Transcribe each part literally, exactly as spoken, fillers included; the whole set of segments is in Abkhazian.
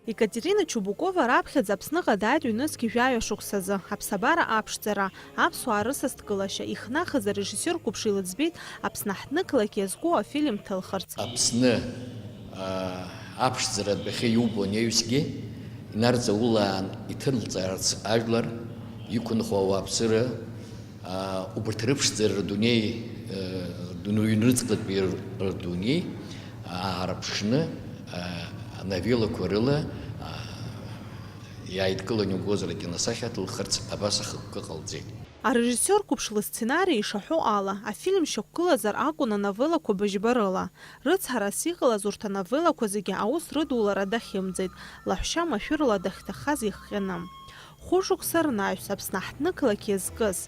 Екатерина Чубукова раԥхьаӡа Аԥсныҟа дааит ҩнызқь жәаҩа шықәсазы. Аԥсабара аԥшӡара, аԥсуаа рысасдкылашьа ихнахыз арежиссиор қәыԥш илыӡбеит Аԥсны ҳҭнықалақь иазку афильм ҭылхырц. Аԥсны, аа, аԥшӡара адәахьы иубо анаҩсгьы, инарҵаулаан иҭылҵаарц ажәлар, иқәынхо ауааԥсыра, аа, убарҭ рыԥшӡара рдунеи, э, рдуне-, ҩнуҵҟатәи р-, рдунеи аарԥшны, аа, ановеллақәа рыла, аа, иааидкыланы иугозар акиносахьа ҭылхырц абас ахықәкы ҟалҵеит. Арежиссиор қәыԥш лысценари ишаҳәо ала, афильм шьақәгылазар акәын ановеллақәа быжьба рыла. Рыцҳарас иҟалаз урҭ ановеллақәа зегьы аус рыдулара дахьымӡеит, лаҳәшьа машәырла дахьҭахаз ихҟьаны. Хәышықәса рнаҩс Аԥсны ҳҭнықалақь иазкыз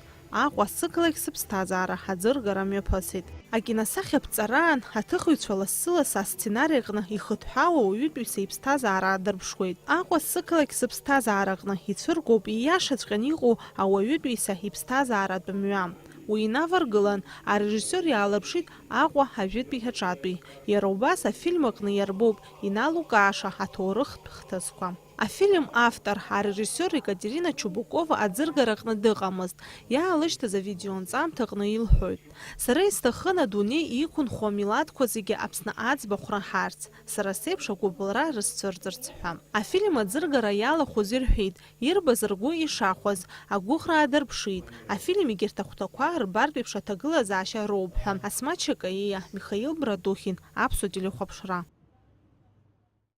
Аҟәа сықалақь сыԥсҭазаара аӡыргара мҩаԥысит. Акиносахьа ԥҵараан аҭыхыҩцәа лассы-лассы асценари аҟны ихыҭҳәаау ауаҩытәыҩса иԥсҭазаара аадырԥшуеит. Аҟәа сықалақь сыԥсҭазаара аҟны ицәыргоуп ииашаҵәҟьаны иҟоу ауаҩытәыҩса иԥсҭазааратә мҩа. Уи инаваргылан, арежиссиор иаалырԥшит Аҟәа ажәытәи аҿатәи. Иара убас афильм аҟны иарбоуп иналукааша аҭоурыхтә хҭысқәа. Афильм автор, арежиссиор Екатерина Чубукова аӡыргараҟны дыҟамызт, иаалышьҭыз авидеонҵамҭаҟны илҳәоит: "Сара исҭахын адунеи иқәынхо амилаҭқәа зегьы Аԥсны аӡбахә раҳарц, сара сеиԥш агәыбылра рызцәырҵырц ҳәа". Афильм аӡыргара иалахәыз ирҳәеит, ирбаз ргәы ишахәаз, агәыӷра аадырԥшит. Афильм егьырҭ ахәҭақәа рбартә еиԥш аҭагылазаашьа роуп ҳәа Асмаҭ Шьакаиа, Михаил Брадухин, Аԥсуа телехәаԥшра.